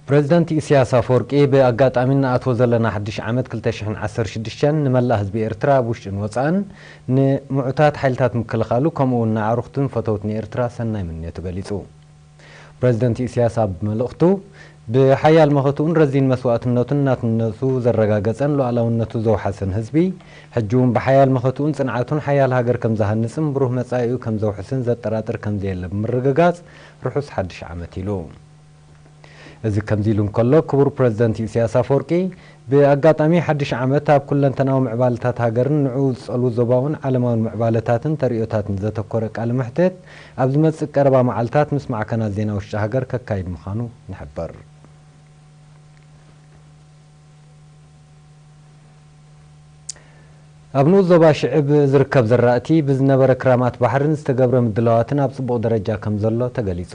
ፕረዚደንት ኢሳያስ ኣፈወርቂ ብኣጋጣሚ ንኣትዎ ዘለና ሓድሽ ዓመት ክልተ ሽሕን ዓሰርተ ሽዱሽተን ንመላእ ህዝቢ ኤርትራ ኣብ ውሽጥን ወጻእን፣ ንምዑታት ሓይልታት ምክልኻሉ፣ ከምኡ እውን ንኣዕሩኽትን ፈተውትን ኤርትራ ሰናይ ምንዮቱ ገሊጹ። ፕረዚደንት ኢሳያስ ኣብ መልእኽቱ፣ ብሓያል መኸትኡን ረዚን መስዋእትነቱን ናትነቱ ዘረጋገጸን ሉዓላውነቱ ዘውሓሰን ህዝቢ፣ ሕጂ እውን ብሓያል መኸትኡን ጽንዓቱን ሓያል ሃገር ከም ዝሃንጽን ብሩህ መጻኢኡ ከም ዘውሕስን ዘጠራጥር ከም ዘየለ ብምርግጋጽ፣ ርሑስ ሓድሽ ዓመት ኢሉ። እዚ ከምዚ ኢሉ እንከሎ፣ ክቡር ፕረዚደንት ኢሳያስ ኣፈወርቂ፣ ብኣጋጣሚ ሓድሽ ዓመት ኣብ ኩለንተናዊ ምዕባለታት ሃገርን ንዕኡ ዝጸሉ ዞባውን ዓለማውን ምዕባለታትን ተርእዮታትን ዘተኮረ ቃለ መሕትት፣ ኣብ ዝመጽእ ቀረባ መዓልታት ምስ ማዕከናት ዜና ውሽጢ ሃገር ከካይድ ምዃኑ ንሕብር። ኣብ ንኡስ ዞባ ሽዕብ ዝርከብ ዘራእቲ ብዝነበረ ክራማት ባሕርን ዝተገብረ ምድላዋትን ኣብ ጽቡቕ ደረጃ ከም ዘሎ ተገሊጹ።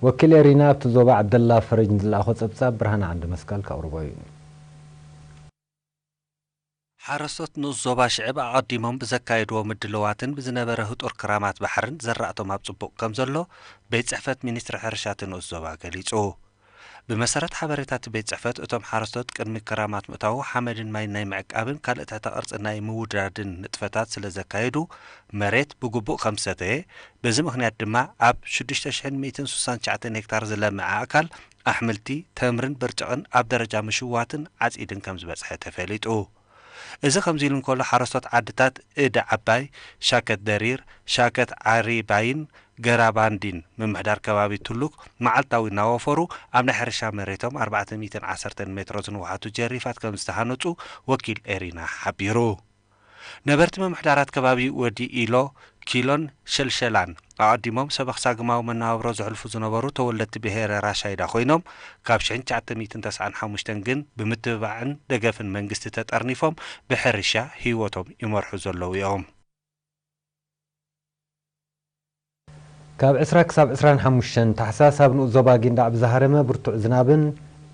ወኪል ኤሪና ኣብቲ ዞባ ዓብደላ ፈረጅ ንዝለኣኾ ጸብጻብ ብርሃን ዓንደ መስቀል ከቕርቦ እዩ። ሓረስቶት ንኡስ ዞባ ሽዕብ ኣቐዲሞም ብዘካየድዎ ምድልዋትን ብዝነበረ ህጡር ክራማት ባሕርን ዘራእቶም ኣብ ጽቡቕ ከም ዘሎ ቤት ጽሕፈት ሚኒስትሪ ሕርሻ እቲ ንኡስ ዞባ ገሊጹ። ብመሰረት ሓበሬታ እቲ ቤት ጽሕፈት፣ እቶም ሓረስቶት ቅድሚ ክራማት ምእታዉ ሓመድን ማይን ናይ ምዕቃብን ካልእ ትሕተ ቅርጺ ናይ ምውዳድን ንጥፈታት ስለ ዘካየዱ፣ መሬት ብግቡእ ከም ዝሰተየ፣ በዚ ምኽንያት ድማ ኣብ ሽዱሽተ ሽሕን ሚእትን ስሳን ትሽዓተን ሄክታር ዝለምዐ ኣእካል ኣሕምልቲ፣ ተምርን ብርጭቕን ኣብ ደረጃ ምሽዋትን ዓጺድን ከም ዝበጽሐ ተፈሊጡ። እዚ ከምዚ ኢሉ እንከሎ፣ ሓረስቶት ዓድታት እደ ዓባይ፣ ሻከት ደሪር፣ ሻከት ዓሪባይን ገራባንዲን ምምሕዳር ከባቢ ቱሉክ መዓልታዊ እናወፈሩ ኣብ ናይ ሕርሻ መሬቶም ኣርባዕተ ሚእትን ዓሰርተን ሜትሮ ዝንውሓቱ ጀሪፋት ከም ዝተሃነጹ ወኪል ኤሪና ሓቢሩ። ነበርቲ ምምሕዳራት ከባቢ ወዲ ኢሎ፣ ኪሎን ሸልሸላን ኣቐዲሞም ሰበኽ ሳግማዊ መነባብሮ ዘሕልፉ ዝነበሩ ተወለድቲ ብሄረ ራሻይዳ ኮይኖም፣ ካብ ሽሕን ትሽዓተ ሚእትን ተስዓን ሓሙሽተን ግን ብምትብባዕን ደገፍን መንግስቲ ተጠርኒፎም ብሕርሻ ህይወቶም ይመርሑ ዘለዉ እዮም። ካብ ዕስራ ክሳብ ዕስራን ሓሙሽተን ታሕሳስ ኣብ ንኡስ ዞባ ጊንዳዕ ብዝሃረመ ብርቱዕ ዝናብን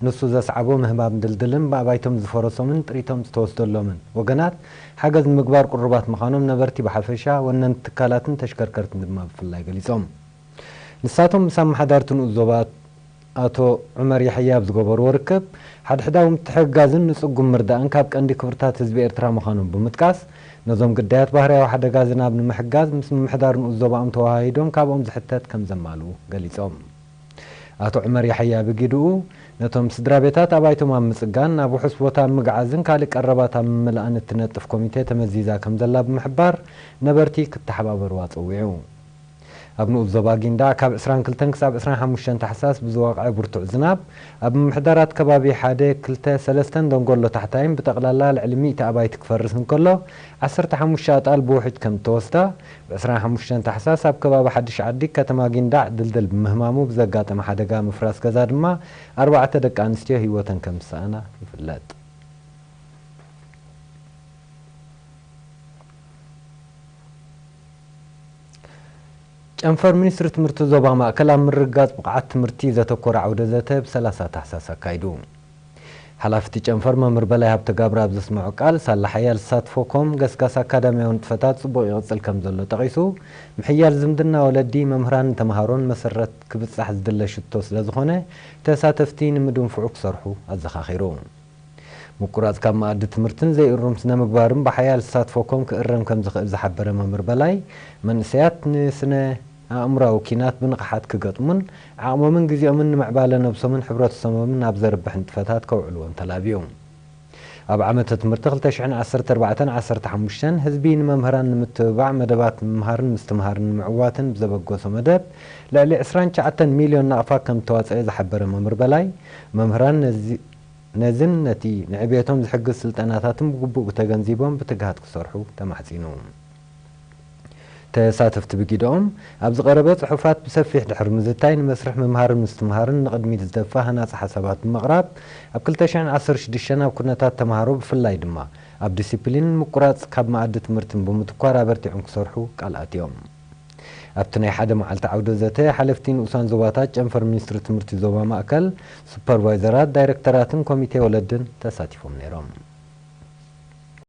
ንሱ ዘስዓቦ ምህማም ድልድልን ብኣባይቶም ዝፈረሶምን ጥሪቶም ዝተወስደሎምን ወገናት ሓገዝ ንምግባር ቅሩባት ምዃኖም ነበርቲ ብሓፈሻ፣ ወነንቲ ትካላትን ተሽከርከርትን ድማ ብፍላይ ገሊጾም። ንሳቶም ምስ ኣመሓዳርቲ ንኡስ ዞባ ኣቶ ዑመር ያሕያ ኣብ ዝገበርዎ ርክብ፣ ሓድሕዳዊ ምትሕግጋዝን ንጽጉም ምርዳእን ካብ ቀንዲ ክብርታት ህዝቢ ኤርትራ ምዃኖም ብምጥቃስ፣ ነዞም ግዳያት ባህርያዊ ሓደጋ ዝናብ ንምሕጋዝ ምስ ምምሕዳር ንኡስ ዞባኦም ተወሃሂዶም ካብኦም ዝሕተት ከም ዘማልኡ ገሊጾም። ኣቶ ዑመር ያሕያ ብጊድኡ፣ ነቶም ስድራ ቤታት ኣባይቶም ኣብ ምጽጋን፣ ናብ ውሑስ ቦታ ኣብ ምግዓዝን ካልእ ቀረባት ኣብ ምምላእን እትነጥፍ ኮሚቴ ተመዚዛ ከም ዘላ ብምሕባር፣ ነበርቲ ክተሓባበርዋ ጸዊዑ። ኣብ ንኡስ ዞባ ጊንዳዕ ካብ ዕስራን ክልተን ክሳብ ዕስራን ሓሙሽተን ታሕሳስ ብዝወቕዐ ብርቱዕ ዝናብ፣ ኣብ ምምሕዳራት ከባቢ ሓደ፣ ክልተ፣ ሰለስተን ደንጎሎ ታሕታይን ብጠቕላላ ልዕሊ ሚእቲ ኣባይቲ ክፈርስ እንከሎ፣ ዓሰርተ ሓሙሽተ ኣጣል ብውሕጅ ከም እተወስዳ፣ ብ ዕስራን ሓሙሽተን ታሕሳስ ኣብ ከባቢ ሓድሽ ዓዲ ከተማ ጊንዳዕ ድልድል ብምህማሙ ብዘጋጠመ ሓደጋ ምፍራስ ገዛ ድማ ኣርባዕተ ደቂ ኣንስትዮ ህይወተን ከም ዝሰኣና ይፍለጥ። ጨንፈር ሚኒስትሪ ትምህርቲ ዞባ ማእከል ኣብ ምርግጋጽ ብቕዓት ትምህርቲ ዘተኮረ ዓውደ ዘተ ብ ሰላሳ ታሕሳስ ኣካይዱ። ሓላፊ እቲ ጨንፈር መምህር በላይ ሃብተጋብር ኣብ ዘስምዖ ቃል፣ ሳላ ሓያል ዝሳትፎ ኮም ገስጋስ ኣካዳሚያዊ ንጥፈታት ጽቡቕ ይቕጽል ከም ዘሎ ጠቒሱ፣ ምሕያል ዝምድና ወለዲ፣ መምህራንን ተምሃሮን መሰረት ክብጻሕ ዝድለ ሽቶ ስለ ዝኾነ፣ ተሳተፍቲ ንምድንፍዑ ክሰርሑ ኣዘኻኺሩ። ምቁራጽ ካብ መኣዲ ትምህርትን ዘይእሩም ስነ ምግባርን ብሓያል ዝሳትፎ ኮም ክእረም ከም ዝኽእል ዝሓበረ መምህር በላይ፣ መንእሰያት ንስነ ኣእምራዊ ኪናት ብንቕሓት ክገጥሙን ዓቕሞምን ግዜኦምን ንምዕባለ ነብሶምን ሕብረተሰቦምን ናብ ዘርብሕ ንጥፈታት ከውዕልዎም ተላብዩ። ኣብ ዓመተ ትምህርቲ ክልተ ሽሕን ዓሰርተ ኣርባዕተን ዓሰርተ ሓሙሽተን ህዝቢ ንመምህራን ንምትብባዕ መደባት ምምሃርን ምስትምሃርን ንምዕዋትን ብዘበገሶ መደብ ልዕሊ ዕስራን ትሽዓተን ሚልዮን ናቕፋ ከም ዝተዋጸአ ዝሓበረ መምህር በላይ፣ መምህራን ነዚ ነዝን ነቲ ንዕቤቶም ዝሕግዝ ስልጠናታትን ብግቡእ ተገንዚቦም ብትግሃት ክሰርሑ ተማሕጺኑ። ተሳተፍቲ ብጊደኦም፣ ኣብ ዝቐረበ ጽሑፋት ብሰፊሕ ድሕሪ ምዝታይ፣ ንመስርሕ ምምሃርን ምስትምሃርን ንቕድሚት ዝደፍእ ሃናጺ ሓሳባት ብምቕራብ፣ ኣብ ክልተ ሽሕን ዓሰርተ ሽዱሽተን ኣብ ኩነታት ተምሃሮ ብፍላይ ድማ ኣብ ዲሲፕሊንን ምቁራጽ ካብ መኣዲ ትምህርትን ብምትኳር ኣበርቲዖም ክሰርሑ ቃል ኣትዮም። ኣብቲ ናይ ሓደ መዓልቲ ዓውደ ዘተ፣ ሓለፍቲ ንኡሳን ዞባታት ጨንፈር ሚኒስትሪ ትምህርቲ ዞባ ማእከል፣ ሱፐርቫይዘራት፣ ዳይረክተራትን ኮሚቴ ወለድን ተሳቲፎም ነይሮም።